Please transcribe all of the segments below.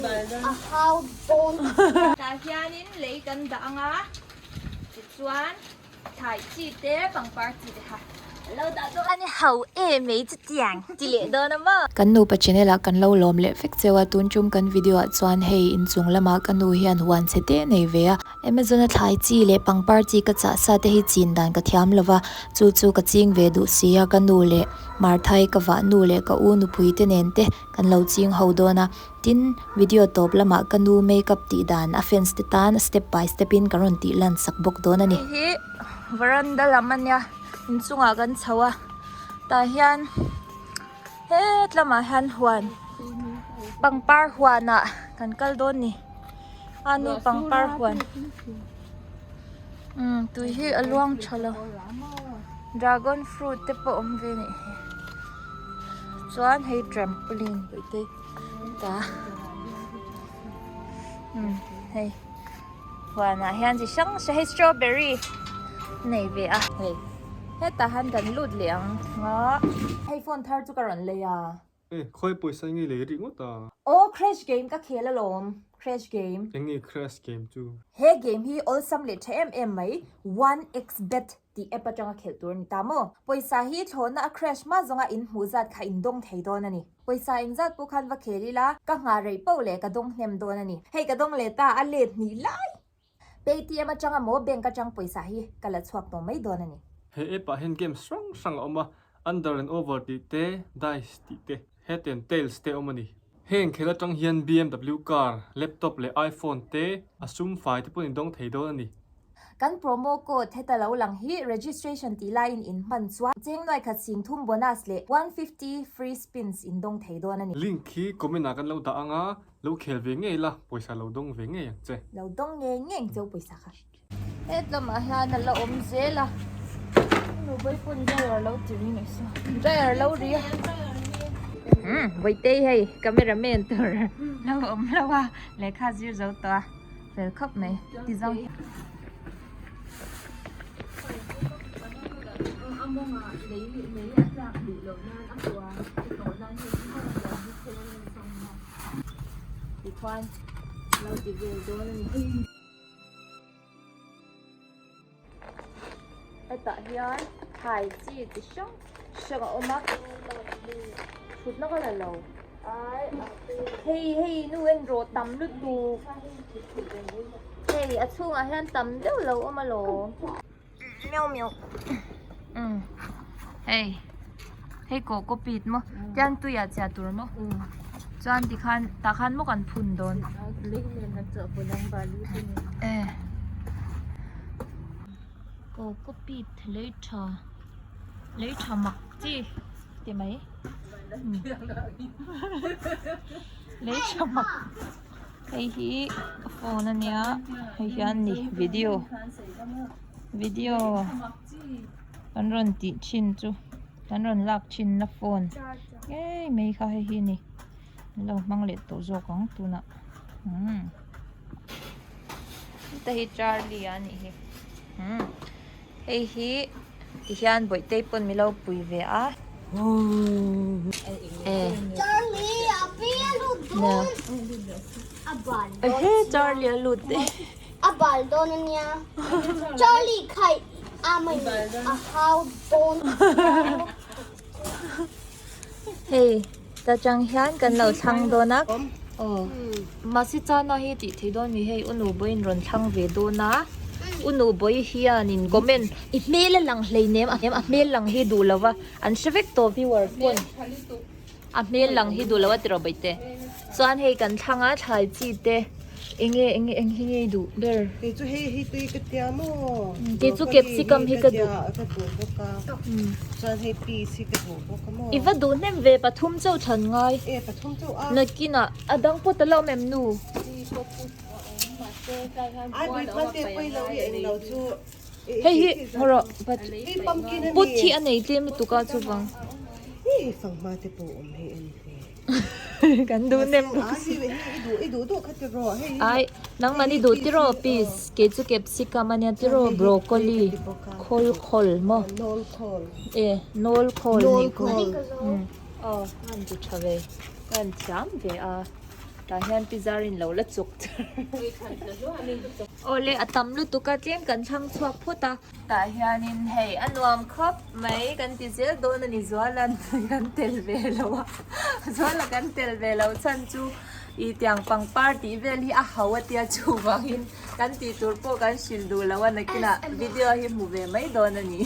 A hau dawn. Tah hianin lei kan dah ang a, tichuan thlai chi te pangpar chi te kha an lo dah dawn a ni. Ho e mai chutiang ti leh dawn a maw? Kan nupa channel ah kan lo lawm leh vek cheu a, tun tum kan video ah chuan hei inchung lamah ka nu hian huan chhe te nei ve a, Amazon a thlai chi leh pangpar chi ka chah sa te hi chin dan ka thiam lo va, chu chu ka ching ve duh si a, ka nu leh Marthai ka vah nu leh ka u nupui te nen te kan lo ching ho dawn a, tin video tawp lamah ka nu makeup tih dan a fans te tan step by step in ka rawn tih lan sak bawk dawn a ni. Hei hi veranda lam a nia, inchungah kan chho a, tah hian het lamah hian huan pangpar huanah kan kal dawn ni a nu pangpar huan umm tui hi a luang tha lo dragon fruit te pawh a awm ve a nih hi chuan hei trampoline pawh te ta umm hei huanah hian chi hrang hrang hei strawberry a nei ve a hei hetah hian kan lut leh ang a hei phone thar chu ka rawn lei a. E, khawi pawisa nge lei rih ngawt a? Aw, crash game ka khel alawm, crash game. Eng nge crash game chu? He game hi awlsam leh tha em em mai, one x bet tih app atanga khelh tur a ni ta maw? Pawisa hi thlawhna a crash hma zawnga in hmuh zat kha in dawng thei dawn a ni. Pawisa engzat pawh khan va khel ila, ka nghah reih poh leh ka dawng hnem dawn a ni. Hei ka dawng leh ta, a let hnih lai! Paytm atanga maw bank atang pawisa hi ka la chhuak tawh mai dawn a ni. He app ah hian games hrang hrang a awm a, Under and Over tih te, Dice tih te, Head and Tails te a awm a ni. Heng khel atang hian BMW car, laptop leh iPhone te a sum fai te pawhin in dawng thei dawn a ni. Kan promo code heta lo lang hi registration tih laiin in hman chuan cheng nuai khat sing thum bonus leh 150 free spins in dawng thei dawn a ni. Link hi comment ah kan lo dah ang a, Lo khel ve ngei la, pawisa lo dawng ve ngei ang che. Lo dawng ngei ngei ang cheu pawisa kha. Hetlamah hian a la awm zel a, nu vawipawn dryer lo ti ri mai saw, dryer lo ri a. Umm Vawitei hei camera man tur lo awm lo a, lehkha zir zo tawh a, fel khawp mai ti zo. Tikhuan lo ti vel dawn a ni. Hetah hian thlai chi chi hrang hrang a awm a, thutna ka la lo. Hei hei nu en rawh tam lutuk. Hei a chhungah hian tam deuh lo awm alawm. Miau miau umm hei hei kaw kaw pit maw tiang tui ah chiah tur maw chuan tikhan tah khan maw kan phun dawn e kaw kaw pit lei tha lei tha mak chi ti mai lei tha mak. Hei hi ka phone a nia hei hian ni video video kan rawn tih thin chu kan rawn lak thin na phone ngei mai kha hei hi a ni an lo hmang leh tawh zawk ang tunah umm heta hi Charlie a nih hi umm hei hi tihian Bawihtei pawn min lo pui ve a. Charlie a lut daih. A bal dawn a nia. Charlie khai a mai a hau dawn. Hei ta chang hian kan lo thlang dawn a. Aw mahse chana hi tih theih dawn mi hei u nu bawiin rawn thlang ve dawn a. U nu bawi hianin comment i hmel a lang hleinem a hmel lang hi duh lo va an hre vek tawh viewers pawn a hmel lang hi duh lo a tiraw baihte chuan hei kan thlang a thlai chi te enge enge eng hi nge i duh ber. Kei chu hei hi tui ka tia maw. Kei chu capsicum hi ka duh. Ka duh bawk a chuan hei peas hi ka duh bawk a maw. I va duh hnem ve pathum chauh thlan ngai. E pathum chauh a. Nakinah a dang pawh ta lo awm em nu. Hei hi ngaw rawh but put hi a nei tlem lutuk a chuvang. Kan duh nem bawk si. Ai nangmahni duh tiraw peas kei chu capsicum ania tiraw broccoli khawl khawl maw e nawl khawl nih khaw aw a han ti tha ve a han thiam ve a. Tah hian pi Zarin lo la chuk char. Awle a tam lutuk a tlem kan thlang chhuak phawt a. Tah hianin hei a nuam khawp mai kan ti zel dawn a ni Zuala'n kan tel ve lo a. Zuala kan tel ve lo chhan chu ih tiang pangpar tih vel hi a ho a tia chuvangin kan tih tur pawh kan hrilh duh lo a nakinah video hi hmu ve mai dawn a ni.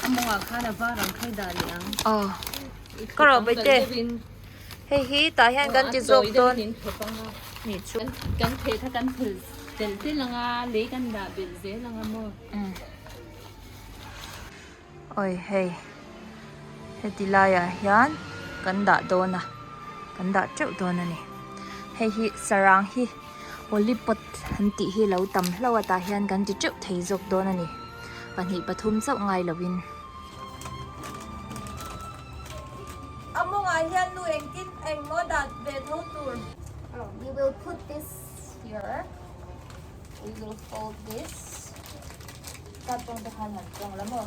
A mawngah khan a var ang khai dah leh ang. Aw ka rawh baite. Hei hi tah hian kan ti zawk dawn nih chu. Kan theh kha kan phel tel tel ang a, lei kan dah belh zel ang a maw. Awi hei heti laiah hian kan dah dawn a, kan dah teuh dawn a ni. Hei hi sarang hi polypot an tih hi lo tam hlauh a tah hian kan ti teuh thei zawk dawn a ni. Pahnih pathum chauh ngai lovin. A mawngah hian nu engtin engmaw dah ve tho tur. We will put this here. We will fold this. Ka tawng te khan han tawng la maw?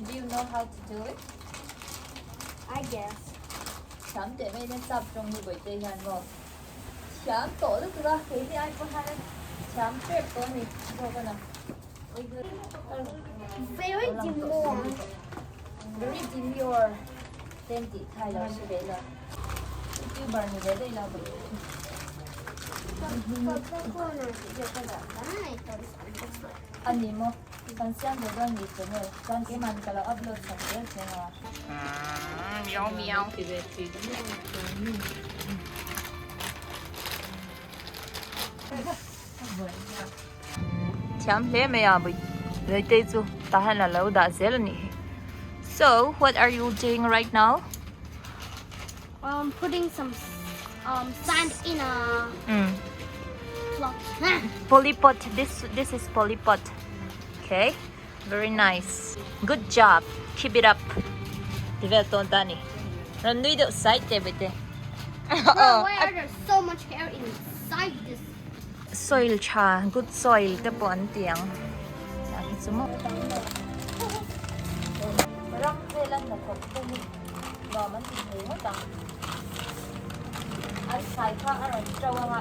Do you know how to do it? I guess. Thiam teh mai nen sap tawng hi bawihte hian maw? Thiam tawh lutuk a, keini ai pawh hian thiam tep tawh a ni zawk a na. Very demure. Very demure. Ten tih thai lo hre ve la. YouTuber ni ve daih la bai. A ni maw? Kan siam ve dawn ni channel. Chuan keimahni ka lo upload sak zel che nga. Meow meow. Thiam hle mai a Vaitei chu tah hian a lo dah zel a nih hi. So what are you doing right now? Um putting some um sand in a mm. plot. Polypot this this is polypot. Okay. Very nice. Good job. Keep it up. Ti vel tawn ta ni. Ran nui deuh sai te Vaite. Why are there so much hair inside this? Soil tha, good soil te pawh an ti ang. Tiang hi chu maw. Ram vel a hnathawk te hi nuam an ti thei ngawt ang. An thlai kha a rawn to ang a,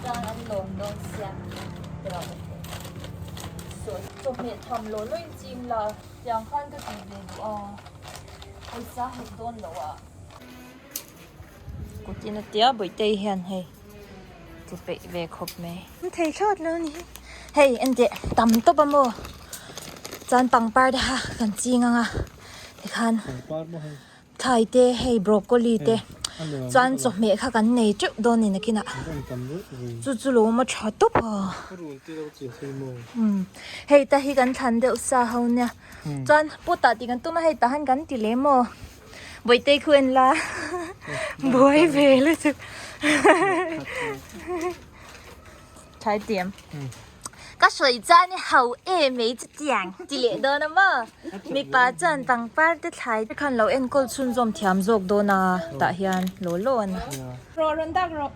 chuan an lawm dawn sia tih rawh ka ti. Saw chawhmeh tham law law in chim la, tiang khan ka ti ve duh a, pawisa hek dawn lo a. Kutin a tia Bawihtei hian hei ti peih ve khawp mai. An thei thlawt lo ni. Hei enteh tam tawp a maw chuan pangpar te kha kan ching ang a tikhan thlai te hei broccoli te chuan chawhmeh kha kan nei teuh dawn ni nakinah chu chu lo awm a tha tawp a. Hei ta hi kan thlan deuh sa ho nia chuan pawtah tih kan tum a hei tah han kan ti lem aw. Bawihtei khu en la buai ve lutuk Thai tiam ka sawi chuan i ho em mai chu tiang ti leh dawn a maw mipa chuan pangpar te thlai te khan lo enkawl chhunzawm thiam zawk dawn a tah hian law law a ni. Rawh rawn dak rawh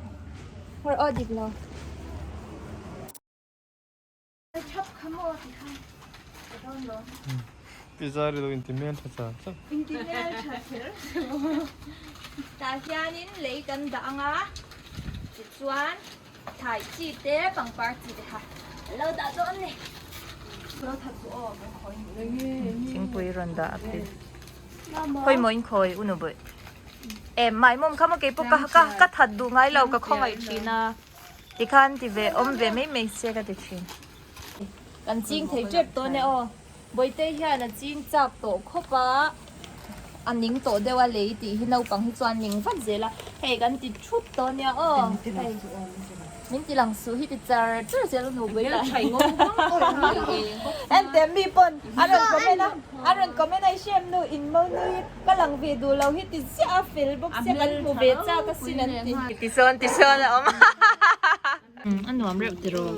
rawh aw dik lo. Pizza ri lo inti hmel tha char char. Inti hmel tha kher Tah hianin lei kan dah ang a, tichuan thlai chi te pangpar chi te kha an lo dah dawn a ni. Thingpui rawn dah a phei. Khawi maw in khawi u nu bawih. Em maimawm kha maw keipawh ka ka ka that duh ngai lo ka khawngaih thin a. Tikhan ti ve awm ve mai mai se ka ti thin. Kan ching thei tep tawh ania aw. Bawihte hian a ching chak tawh khawp a, a ning tawh deuh a lei tih hi naupang hi chuan ning vat zel a. Hei kan ti thup tawh ania aw. Hei min ti lang suh hi ti char char zel a hnu bawih lah. Enteh mi pawn a rawn comment a, a rawn comment a i hrem nu in mo nui. Ka lang ve duh lo hi ti ziah a fel bawk sia kan hmu ve chak a sin an ti. Ti sawn ti sawn a awm a nuam reuh tiraw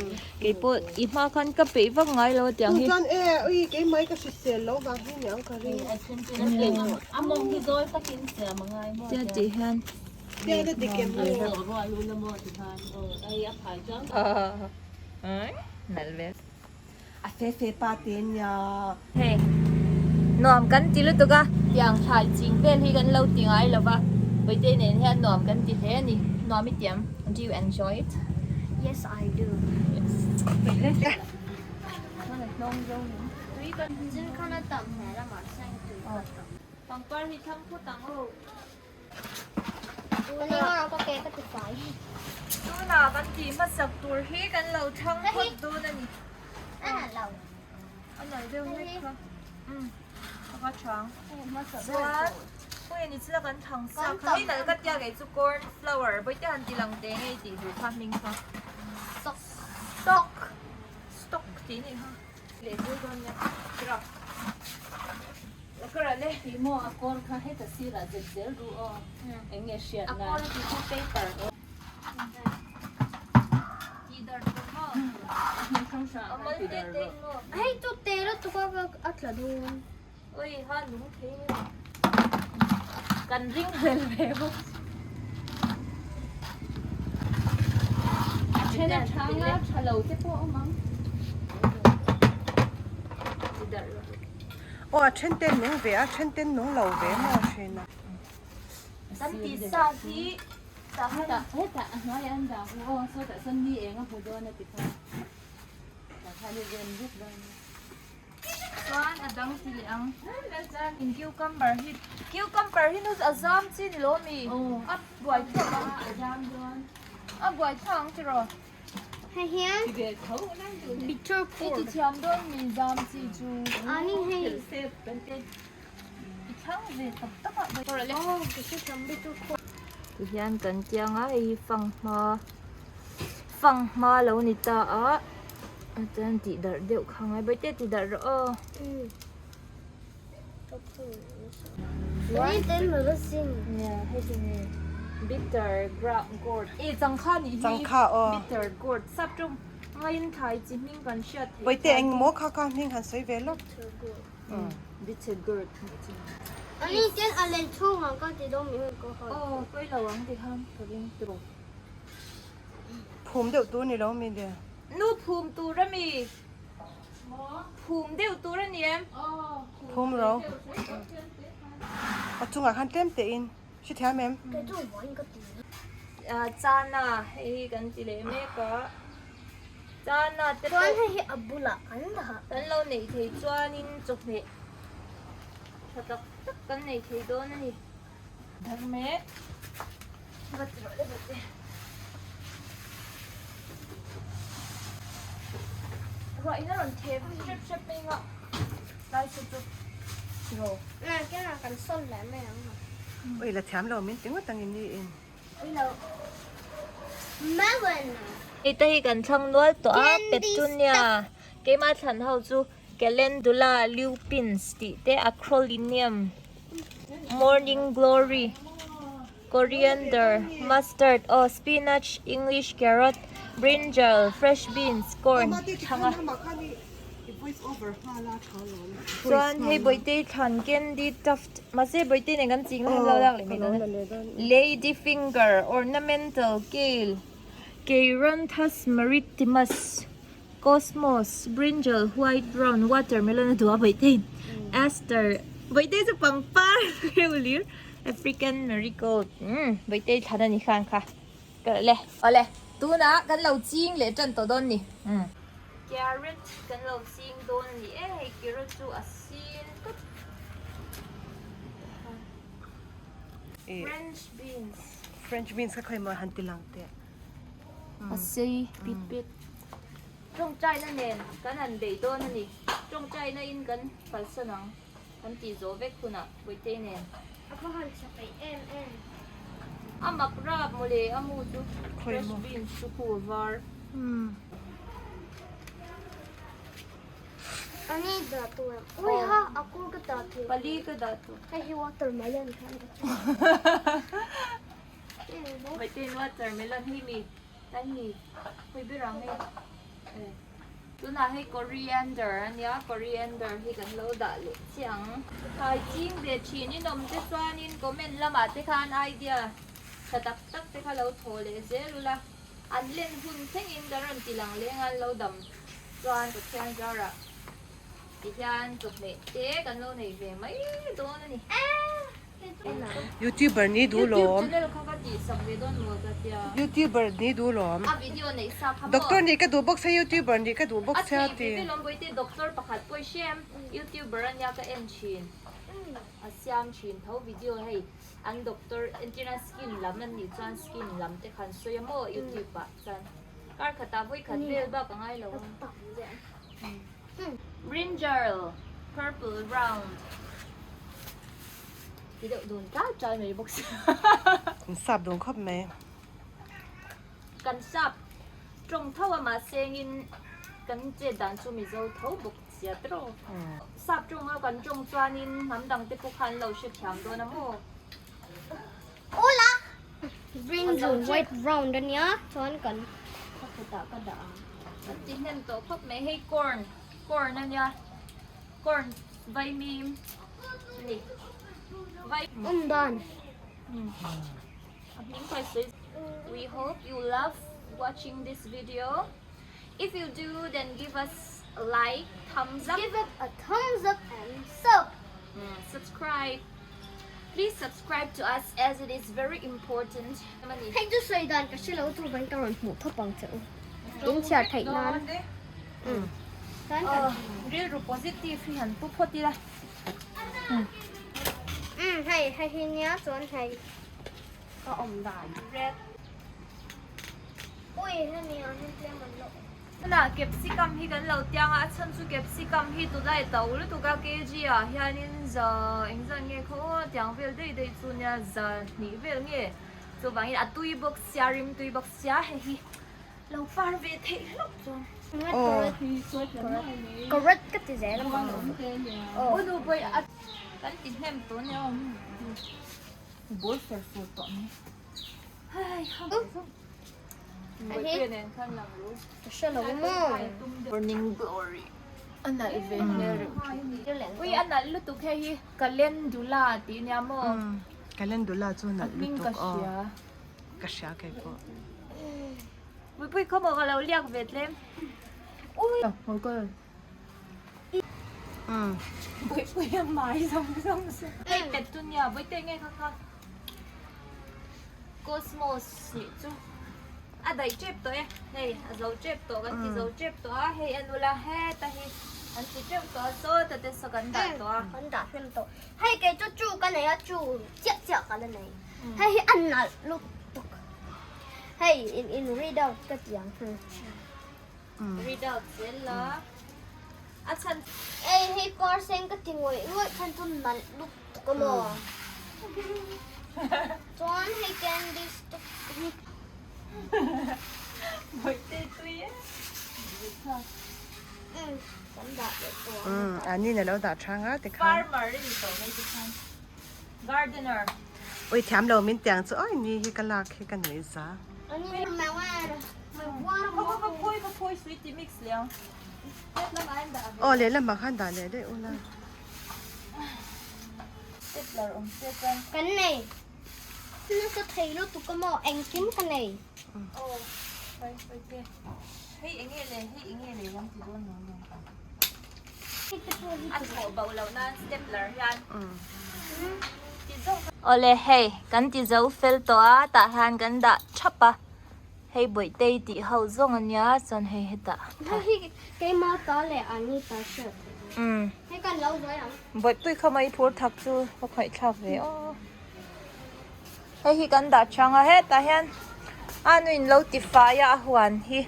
keipawh i hma khan ka peih vak ngai lo a tiang hi. Chuan e ui keimah ka hrisel lo vang hi niang ka ring. A mawng hi zawi takin siam a ngai maw tia tih hian. Tia na ti kem lo. Ruah lu na maw ti khan aw ai a phai chuang. Nalh ve. A fe fe pa te nia. Hei nuam kan ti lutuk a, tiang thlai ching vel hi kan lo ti ngai lo va. Vawihtei nen hian nuam kan ti hle a ni. Nuam i tiam? Do you enjoy it? Yes, I do. Yes. Zin khan a tam hmel a mahse ang tui ka tam. Pangpar hi thlang phawt ang aw. Tuna ka ke ka ti fai. Tuna kan tih hmasak tur hi kan lo thlang phawt dawn a ni. A nalh lo. A nalh deuh hlek kha. Umm a ka thang. Chuan khawnge ni chila kan thang sak kha hei nalh ka tia kei chu corn flour bawihte han ti lang teh ngei tih duh kha hming kha. Stock. Stock. Stock tih nih kha. Leh zui dawn nia. Kira. Kira le. Tih maw a kawr kha heta sirah zet zel ru aw. Eng nge hriat A nan. kawr tih chu paper. Tih darh tur maw. Hmun hrang hrang A ah mal khan ti te darh te rawh. maw. Hei chu te lutuk a a tla dawn. Oi ha nung thei nge. Kan ring hlel ve bawk. A then a thang a tha lo te pawh a awm ang. Ti darh rawh. Aw a then ten nung ve a then ten nung lo ve maw thin a. Kan tih sa hi tah Hetah hetah a hnuaiah an dah hu aw sawtah sawn ni eng a hmu dawn a ti kha. Tah khan i rem vek dawn a. Chuan a dang ti leh ang. In cucumber hi cucumber hi nu a zam chi ni lo mi? A buai thlak ang. A zam dawn. A buai thlak ang tiraw? Hei hian bitter I gourd. ti thiam dawn mi zam chi chu. Ani hei. I thlang ve tak tak a. Oh, ka hre thiam bitter gourd. Ti hian kan tiang a hei hi fanghma fanghma lo ni ta a chuan tih darh deuh kha ngai bai te ti darh rawh aw. Bitter gourd e changkha nih hi Changkha aw. Bitter gourd sap tawng ngaiin thlai chi hming kan hriat theih Vawihtei eng maw kha kha hming han sawi ve lawk. Bitter gourd nih chu. Ani ten a lei chhungah ka ti dawn mi hun ka hawi. Aw pawi lo ang ti khan ka ring tawh. Phum deuh tur ni lo mi le. Nu phum tur a mi. Phum deuh tur a ni em? Phum ro. A chungah khan tlem teh in hre thiam em? Kei chu vawiin ka ti. Chana hei hi kan ti leh mek a. Chana te pawh. Chuan hei hi a bulah an dah. Kan lo neih thei chuanin chawhmeh tha tak tak kan nei thei dawn a ni. Dar mek. Va ti rawh le va ti. Ruah in a rawn thep hrep hrep mai nga tlai chu chu tiraw. Nge kena kan sawn leh mai ang a. Ui la thiam lo min ti ngawt ang in ni in. Ui lo. Melon. Hei te hi kan thlang nual tawh a petunia keimah thlan ho chu calendula lupins tih te acrolinium morning glory. Coriander, mustard, aw spinach, English carrot, brinjal, fresh beans, corn, thlang a. Chuan hei Bawihte thlan candy tuft mahse Bawihte nen kan ching lo lak leh mai dawn a. Lady finger, ornamental kale, Cheiranthus maritimus, cosmos, brinjal, white, brown, watermelon a duh a Bawihte aster, Bawihte chu pangpar reuh lir. African marigold umm Vaitei thlan a ni khan kha ka le awle tunah kan lo ching leh tan tawh dawn ni umm carrot kan lo ching dawn a ni e hei carrot chu a sin tawp French beans French beans kha khawi maw han ti lang teh a sei pit pet tawngtaina nen kan han beih dawn a ni tawngtaina in kan kalsan ang. Kan tih zawh vek hunah Puitei nen. A khaw han chhe peih em em. A mak rap mawle a mu chu fresh beans chu khu a var. Ani dah tu em. Ui ha a kur ka dah thei. Pali ka dah tu. Hei hi watermelon khan ka chu. Puitei watermelon hi mi tan hi pui ber ang hei. Tunah hei coriander a nia, coriander hi kan lo dah leh chiah ang. Thlai ching ve thin in awm te chuanin comment lamah te khan idea tha tak tak te kha lo thaw leh zel ula, an len hun thlengin kan rawn ti lang leng a, an lo dam chuan Pathian zarah ti hian chawhmeh te kan lo nei ve mai dawn a ni. Youtuber ni duh lawm. Youtube channel kha ka tih sak ve dawn maw ka tia. Youtuber ni duh lawm. A video neih sa kha maw. Doctor nih ka duh bawk sia Youtuber nih ka duh bawk sia A ti. theih ve lawm Bawihte doctor pakhat pawh i hre em Youtuber ania ka en thin. A siam thin tho video hei an doctor entirna skin lam an nih chuan skin lam te khan sawi a maw Youtube ah chuan kar khatah vawi khat vel bak a ngai lo a. Brinjal purple round ti deuh dun tlal tlal mai bawk sia. Kan sap dun khawp mai. Kan sap tawng tho a mahse engin kan chet dan chu Mizo tho bawk sia tiraw. Sap tawnga kan tawng chuanin hnam dang te pawh kha an lo hrethiam dawn a maw. Hola! Brinjal white round ania chuan kan khatah ka dah ang. Kan ti hnem tawh khawp mai hei corn corn ania corn vaimim ni vai Um dan. A hming kha sawi We hope you love watching this video if you do then give us a like thumbs up Give it a thumbs up and sub. Subscribe Please subscribe to us as it is very important. Hei chu sawi dan ka hre lo chu ban ka rawn hmuh thawp ang che u. In chhiar theih nan. Chuan kan Rilru positive hi han pu phawt ila. Umm hei hei hi nia chuan hei ka awm dan. Red. Ui hemi ah hian tlem an la awm. Tunah capsicum hi kan lo tiang a, a chhan chu capsicum hi tunlai to lutuk a kg ah hianin za engzat nge khaw aw tiang vel daih daih chu nia za hnih vel nge chuvangin a tui bawk sia rim tui bawk sia hei hi lo par ve theih hlauh chuan. Carrot ka ti zel a aw nu pawh a kan ti hnem tawh nia aw ball fer fur tawh mai hai ha. Morning glory a nalh ve hmel reuh ui a nalh lutuk hei hi calendula tih ania maw calendula chu nalh lutuk aw ka hria ka hria kei pawh mipui khaw maw ka lo liak ve tlem ui Buipui a mai zawng zawng se. Hei petunia Buite nge kha kha Cosmos nih chu a daih tep tawh e. Hei a zo tep tawh kan ti zo tep tawh a hei a nula heta hi an ti teuh tawh a sawta te saw kan dah tawh a. Kan dah hnem tawh. Hei kei chu chu ka nei a chu chiah chiah ka la nei. Hei hi a nalh lutuk. Hei in in read out ka ti ang. Read out zel la. A chhan. Ei hei par sen ka ti ngawih ngawih chhan chu nalh lutuk a maw. Chuan hei candy stick hi. Bawihte tui e. Umm kan dah leh tawh ang. Umm ani in a lo dah thang a tikhan. Farmer i ni tawh mai tikhan. Gardener. Ui thiam lo min tiang chu oi ni hi ka lak hi ka nuih za. Ani marijuana marijuana. Ka phawi ka phawi sweet ti mix leh ang. Aw lehlamah khan dah leh daih ula. Stapler awm se chuan. Kan nei. Nasa thei lutuk a maw engkim ka nei. Aw pai pai te. Hei enge le hei enge le lam ti dawn lo lo. A thawh bo loh nan stapler hian. Ti zawk. Awle hei kan ti zo fel tawh a tah hian kan dah thap a. Hei Bawihtei tih ho zawng a nia chuan hei hetah. Hei hi keimah ta leh ani ta hriat theih. Umm. Hei kan lo zuai ang. Bawihtui kha mai phur thak chu ka khaih thlak ve aw. Hei hi kan dah chang a hetah hian a nu in lo ti fai a a huan hi.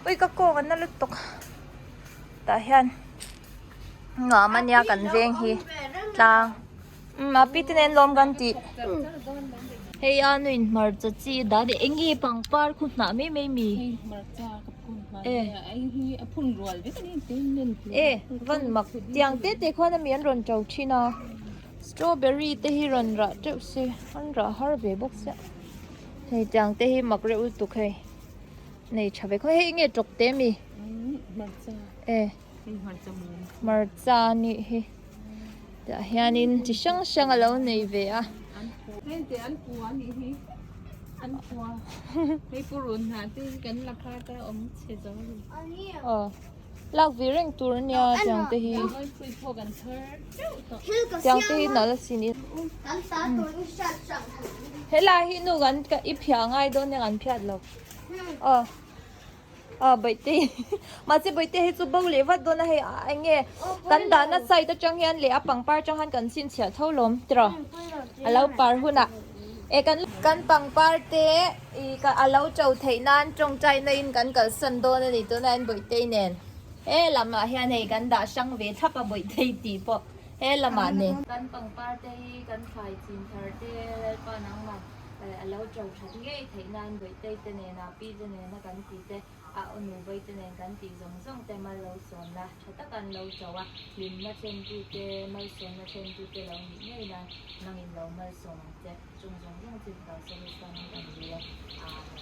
Ui ka kawng a na lutuk. Tah hian nuam a nia kan veng hi tlang. Umm a pi te nen lawm kan tih. Hei a nu in hmarcha chi dan e eng nge pangpar khu hnah mai mai mi. E e van mak tiang te te khuan ami an rawn to thin a strawberry te hi rawn rah teuh se an rah har ve bawk sia hei tiang te hi mak reuh lutuk hei nei tha ve khawp hei eng nge tawk te mi e. Hmarcha a nih hi tah hianin chi hrang hrang a lo nei ve a. Aw. Lak ve reng tur ania tiang te hi. Tiang te hi nalh asin i. Helai hi nu kan i phiah ngai dawn nia kan phiat lo. Aw. Aw Bawihte mahse Bawihte hi chu bo leh vat dawn a hei eng nge kan dahna side atang hian leh a pangpar atang hian kan chhinchhiah tho lawm tiraw a lo par hunah e kan kan pangpar te ih a lo to theih nan tawngtai na in kan kalsan dawn a ni tunah hian Bawihte nen he lamah hian hei kan dah hrang ve thlap a Bawihte tih pawh he lamah nen. Kan pangpar te hi kan thlai chin thar te Lalpa nangmah. A lo to that ngei theih nan Bawihtei te nena Pi te nena kan tih te, a nu Bawihtei nen kan tih zawng zawng te mal lo sawnna tha taka an lo to a, hlimna thlentu te, malsawnna thlentu te lo nih ngei nan nangin lo malsawm ang che. Chung zawng zawng chu lo service tan hi kan zir e. Amen.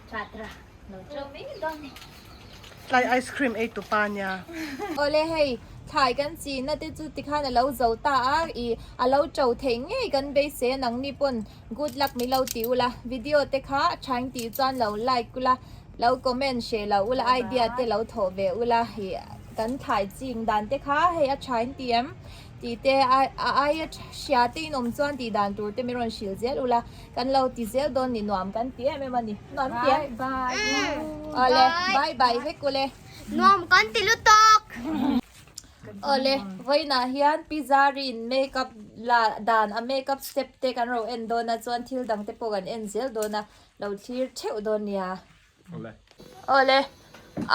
Tha tha lo to mai dawn ni. Tlai ice cream ei tu pa nia. Awle hei thlai kan china te chu tikhan a lo zo ta a i a lo to theih ngei kan beisei a nangni pawn good luck min lo ti ula video te kha a thaing tih chuan lo like ula lo comment hreh lo ula idea te lo thawh ve ula i kan thlai ching dan te kha hei a thaing tih em tih te a aia hria te in awm chuan tih dan tur te min rawn hrilh zel ula Kan lo ti zel dawn ni nuam kan ti em em a ni. Nuam ti em? Bye bye. Awle, bye bye vek ule. Nuam kan ti lutuk. Awle, vawiinah hian Pi Zari'n makeup la dan a makeup step te kan ro en dawn a chuan thil dang te pawh kan en zel dawn a, lo thlir theuh dawn nia. Awle,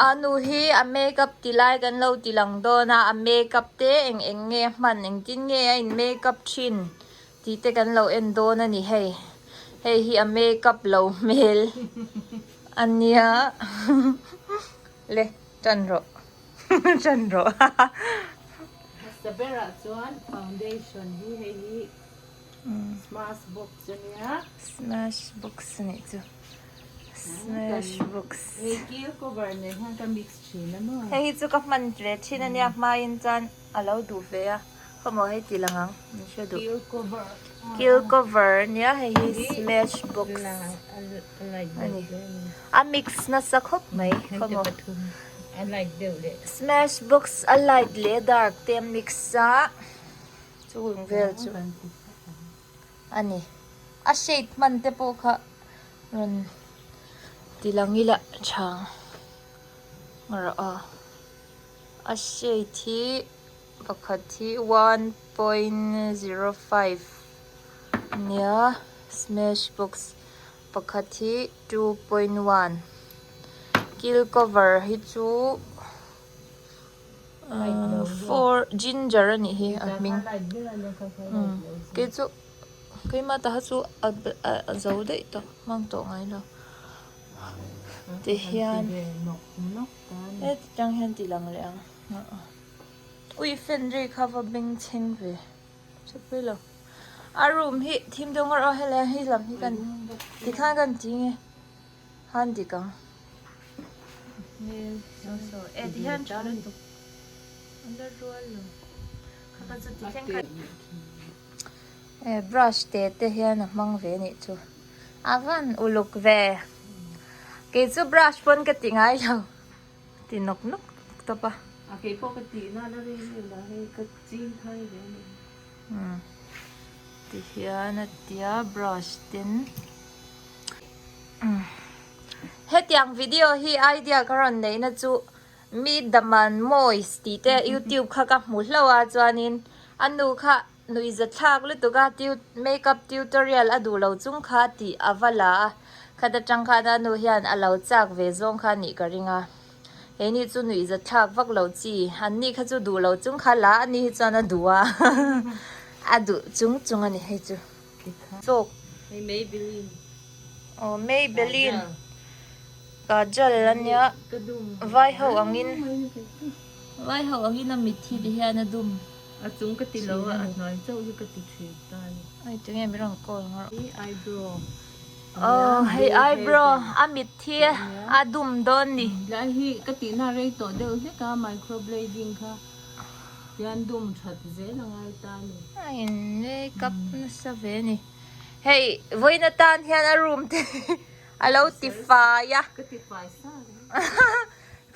a nu hi a makeup ti lai kan lo ti lang dawn a, a makeup te eng eng nge a hman engtin nge a in makeup thin tih te kan lo en dawn a ni hei. Hei hi a makeup lo hmel a nia le tan rawh tan rawh. Hmasa berah chuan foundation hi hei hi smash box a nia. Smash box a nih chu. Smash box. Hei kil cover nen hian ka mix thin a maw. Hei hi chu ka hman ve thin a nia hmain chuan a lo duh ve a khawmaw hei ti lang ang min hre duh. Kil cover. Kil cover a nia hei hi smash box a ni. A mix nasa khawp mai khawmaw. A light deuh leh. Smash box a light leh dark te a mix a chung vel chu. A ni. A shade hman te pawh kha rawn ti lang ila chhang rawh a. A shade hi pakhat hi 1.05 nia smashbox pakhat hi 2.1 kill cover hi chu. For ginger a nih hi a hming kei chu keimah ta kha chu a zo daih tawh hmang tawh ngai lo ti hian heti tang hian ti lang leh ang ui fan ri kha va beng chheng ve chhepui lo a room hi thim deuh ngawrh a helai hei lam hi kan tikhan kan ti nge. Han dik ang. So so e ti hian tha lutuk. An la rual lo. Kha ka chu ti thleng khat. E brush te te hian a hmang ve nih chu. A van uluk ve. Kei chu brush pawn ka ti ngai lo. Ti nawk nawk tawp a. A kei pawh ka tih na la rei rei la hei ka ching thar ve a ni. Umm ti hian a tia brush ten. Hetiang video hi idea ka rawn neih na chu Meet the Man Moist tih te youtube kha ka hmu hlauh a chuanin a nu kha nuihza thlak lutuk a makeup tutorial a duh lo chung kha tih a va la a khat atang khan a nu hian a lo chak ve zawng kha nih ka ring a he ni chu nuihza thlak vak lo chi an ni kha chu duh lo chung kha la a ni hi chuan a duh a a duh chung chung a ni hei chu. Chawk. Hei Maybelline. Aw Maybelline. Kajal a nia. Vai ho angin. Vai ho angin a mit hi ti hian a dum. A chung ka ti lo a, a hnuai chauh hi ka ti thin ta a ni. Ai tunge min rawn call ngawrh. Hei eyebrow. Aw hei eyebrow a mit hi a dum dawn ni. Tlai hi ka tihna rei tawh deuh hlek a microblading kha. Hian dum that zel a ngai ta a ni. A in makeup nasa ve a ni. Hei vawiin atan hian a room te a lo ti fai a. Ka ti fai sa reng.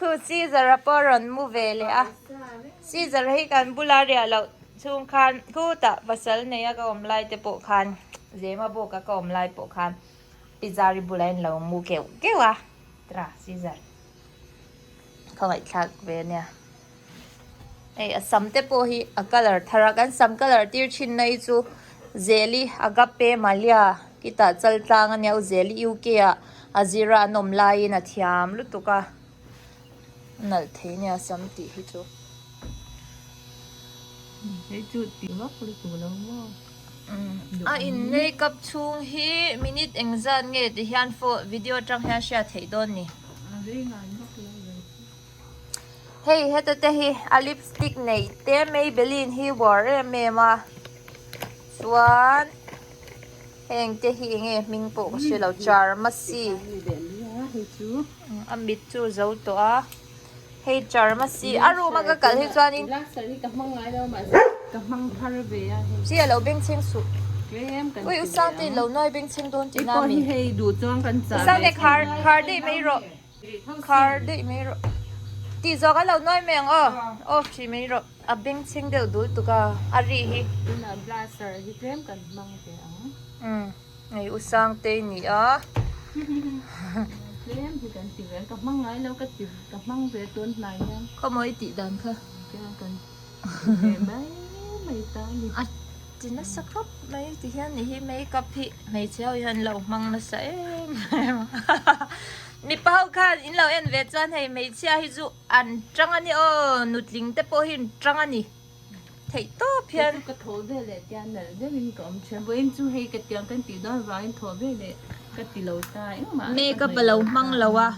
Khu Caesar a pawh rawn mu ve leh a. Caesar hi kan bula riah loh chhung khan khutah pasal nei a ka awm lai te pawh khan Zema bawk a ka awm lai pawh khan Pizari bulah in lo mu keuh keuh a tra Caesar khawngaih thlak ve ania. Hei a sam te pawh hi a colour thar a kan sam colour tir thin na hi chu Zeli Agape Malia kitah chal tlang ania u Zeli UK ah a zira an awm laiin a thiam lutuk a nalh thei ania sam tih hi chu. Hei chu tih vak lutuk lo maw. A in makeup chhung hi minute engzat nge ti hian video atang hian hriat theih dawn ni. Hei heta te hi a lipstick neih te Maybelline hi uar em em a chuan heng te hi enge hming pawh ka hre lo Charmacy a mit chu zo tawh a hei Charmacy a room a ka kal hi chuanin chi a lo bengchheng suh ui u Sangte in lo nuai bengchheng dawn tihna a mi u Sangte khar khar daih mai rawh. Khar daih mai rawh. Tih zawk a lo nawi mai ang aw. Off hrih mai rawh. A bengchheng deuh dul tuk a, a ri hi. Tunah blaster hi tlem kan hmang ve ang. Umm, hei u Sangtei ni a. Tlem hi kan ti ve ang, ka hmang ngai lo ka ti, ka hmang ve tun hnai hian. Khawmawi tih dan kha. Tiang kan ti ve mai mai ta a ni. A ti nasa khawp mai ti hian ni hi makeup hi hmeichhe ho hian lo hmang nasa em em a mipa ho khan in lo en ve chuan hei hmeichhia hi chu an tang a ni aw nutling te pawh hi an tang a ni theih tawp hian ka thaw ve leh tiang nalh deuhin ka awm thin vawiin chu hei ka tiang kan tih dawn vangin thaw ve leh ka ti lo ta engmah makeup a lo hmang lo a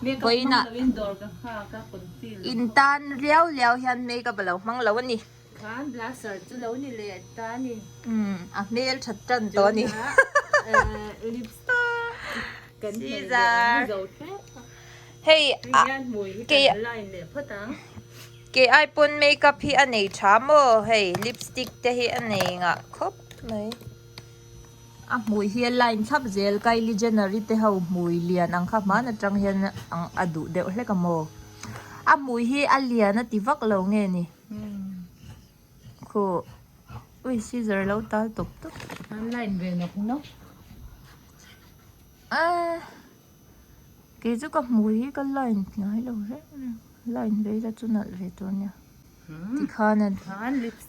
makeup hmang loin dawr ka nghak a concealer in tan riau liau hian makeup a lo hmang lo a ni. Khan blaster chu lo ni leh ta a ni. Umm a hmel that tan tawh a ni. Tunah lipstick kan hnawih leh ang zo thlep a. Hei a hmui hi kan line leh phawt ang. Kei ai pawn makeup hi a nei tha maw hei lipstick te hi a nei ngah khawp mai. A hmui hi a line thlap zel Kylie Jenner i te ho hmui lian ang kha hman atang hian a duh deuh hlek a maw. A hmui hi a lian a ti vak lo nge ni. Khu ui scissor lo tal tawp tawp. An line ve nawk nawk. A kei chu ka hmu hi ka line ngai lo reng reng line ve ila chu nalh ve tur nia tikhan a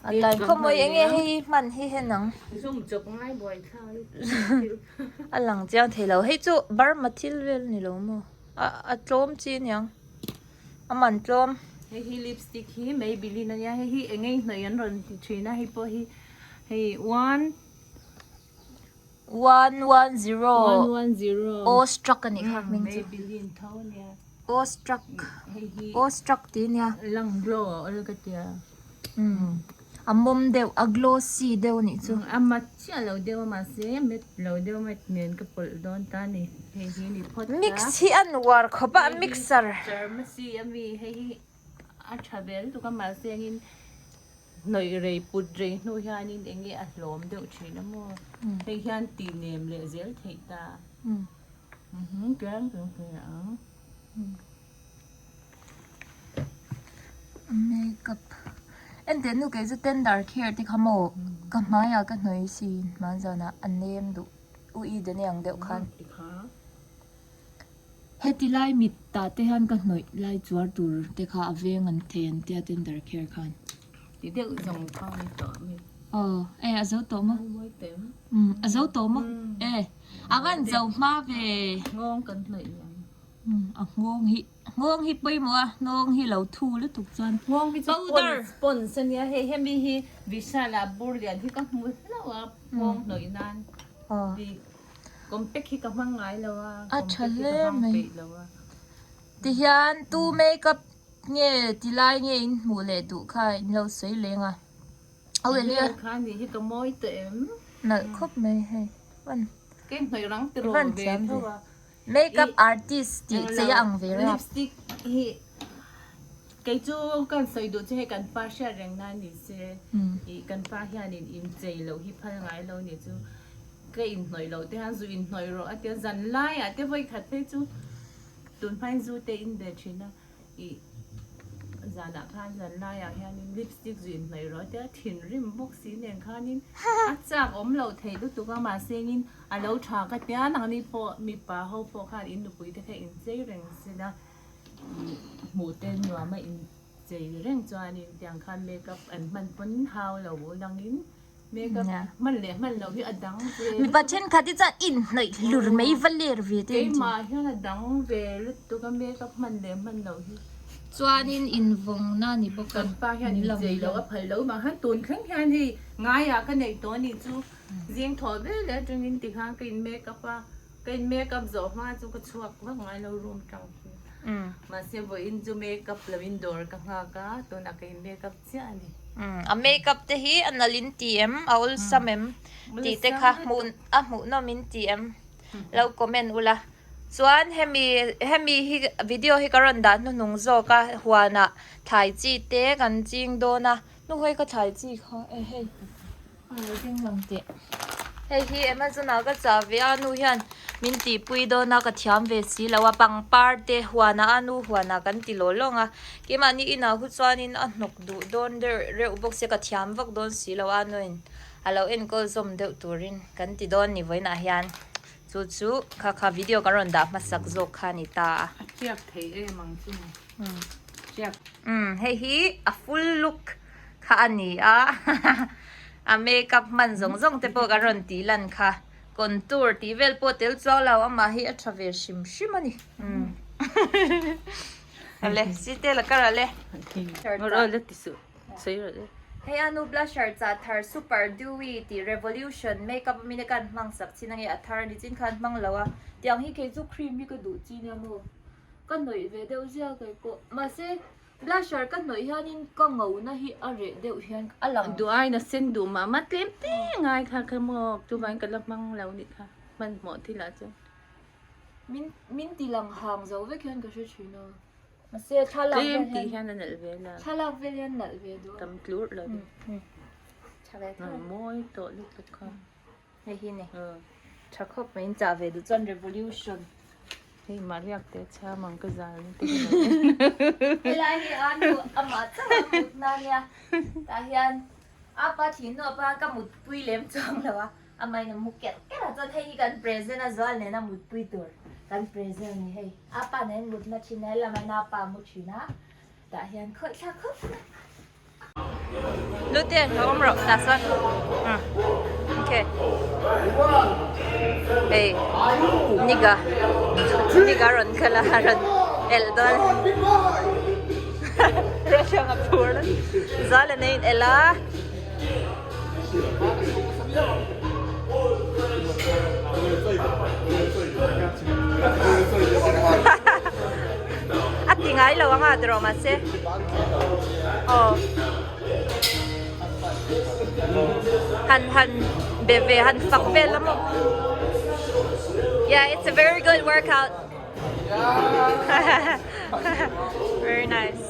a line khaw mawi enge hei hi hman hi hen ang. Zoom chawp ngai buai thlai. A lang chiang thei lo hei chu Burma thil vel ni lo maw a a tlawm chi aniang. A man tlawm. Hei hi lipstick hi Maybelline ania hei hi eng eng hnawih an rawn ti thin a hei pawh hi hei one 110 110 Awestruck anih kha hming chu Maybelline tho ania Awestruck hei hi Awestruck tih ania lang glow a awl ka tia A mawm deuh, a glossy deuh anih chu. A mat chiah lo deuh a mahse met lo deuh met nen ka pawlh dawn ta a ni. Hei hi ni phawt ta. Mix hi a nuar khawp a, mixer. Pharmacy a mi hei hi a tha vel tuk a mahse engin hnawih rei put rei hnu hianin eng nge a hlawm deuh thin a maw. Hei hian tih nem leh zel theih ta. Kiang kiang kiang ang. Makeup enteh nu kei chu tender care te kha maw ka hmaiah ka hnawih si hmanzanah a nem duh u i dene ang deuh khan heti lai mit tah te hian ka hnawih lai chuar tur te kha a veng an thei an tia tender care khan. Ti deuh zawng kha ni tawh a mi. Aw e a zo tawh maw a zo tawh maw e a van zo hma ve. Nghawng kan hnawih ang. A nghawng hi nghawng hi pawimawh a nghawng hi lo thu lutuk chuan Nghawng hi chu pawns pawns a nia hei hemi hi Vishal ah bur lian hi ka hmu hlauh a nghawng hnawih nan ti compact hi ka hmang ngai lo a a tha hle mai tihian tu makeup nge ti lai nge in hmuh leh duh kha in lo sawi leng a Aweliah kha ni hi ka mawi tawh em nalh khawp mai hei van Kei hnawih rang tiraw ve tho a. Makeup artist tih chei a ang ve rap. Lipstick hi kei chu kan sawi duh chu hei kan pa hriat reng na ni se ih kan pa hianin inchei loh hi phal ngai lo ni chu ka inhnawih loh te hian zu inhnawih rawh a tia zan laiah te vawi khat phei chu tun hmain zu te in ve thin a. Ih zanah khan zan laiah hianin lipstick zu inhnawih rawh tia thinrim bawk si nen khanin a chak awm loh theih lutuk a mahsengin a lo tha ka tia nangni pawh mipa ho pawh khan in nupui te kha inchei reng sela ih hmuh te nuam a inchei reng chuanin tiang khan makeup an hman pawn hau lo langin makeup hman leh hman loh hi a dang ve lutuk Mipa thenkhat hi chuan inhnawih hlur mai va ler ve te an ti. Keimah hian a dang ve lutuk a makeup hman leh hman loh hi. Chuanin invawngna ni bawk a. Kan pa hian inchei loh a phal loh mah khan tun thleng hian hei ngaiah ka neih tawh a nih chu zing thawh vel leh atangin tikhan ka in makeup a ka in makeup zawh hma chu ka chhuak vak ngai lo room tang hi mahse vawiin chu makeup lo in dawr ka nghak a tunah ka in makeup chiah a ni. A makeup te hi a nalh in ti em? A awlsam em? Tih te kha hmuh a hmuhnawm in ti em? Lo comment ula. Chuan hemi hemi hi video hi ka rawn dah hnuhnung zawk a huanah thlai chi te kan ching dawn a hnuhei ka thlai chi kha e hei a lo ding lang teh. Hei hi Amazon ah ka chah ve a nu hian min tihpui dawn a ka thiam ve si lo a pangpar te huanah a nu huanah kan ti law lawng a keimahni inah khu chuanin a hnawk duh dawn deuh reuh bawk sia ka thiam vak dawn si lo a nuin a lo enkawl zawm deuh turin kan ti dawn ni vawiinah hian chu chu kha kha video kan rawn dah hmasak zawk kha a ni ta a. A tiak thei em ang chu maw? Tiak. Umm hei hi a full look kha a ni a a makeup hman zawng zawng te pawh kan rawn tih lan kha contour tih vel pawh tel chuang lo amah hi a tha ve hrim hrim a ni ale site la kar ale hei a nu blusher chah thar super dewy tih revolution makeup a mine khan hmang sak chin ange a thar a ni chin khan hmang lo a tiang hi kei chu cream hi ka duh chi nia maw ka hnawih ve deuh ziak kei pawh mahse Blusher ka hnawih hianin ka ngona hi a reh deuh hian a lang. Duh aiin a sen duh mah mah tlem te ngai kha kha maw chuvangin ka la hmang lo nih kha hmanhmawh thil ah chuan. Min min ti lang hang zo vek hian ka hre thin a. Mahse thlalak vel hian Tlem tih hian a nalh ve la. Thlalak vel hian nalh ve duh a. Tam tlur lo deuh. Tha ve tho. Mawi tawh lutuk kha. Hei hi ni. Tha khawp mai in chah ve duh chuan revolution. Hei Mariak te chham ang ka zal ni te. Helai hi a nu amah chauh a mut na nia. Tah hian a pa thin hnu apa ka mutpui lem chuang lo a. Amah in a mu kerh kerh a chuan hei hi kan present a zual nena mutpui tur kan present a ni hei. A pa nen mutna thin a helamah hian a pa a mu thin a. Tah hian khawih thlak khawp mai. Lute lo awm rawh tah sawn umm okay hei niga niga rawn kal a rawn elh dawn Russian a phur zal a nei in elh a. A ti ngai lo anga tiraw mahse aw han han be ve han fak vel a maw yeah it's a very good workout very nice.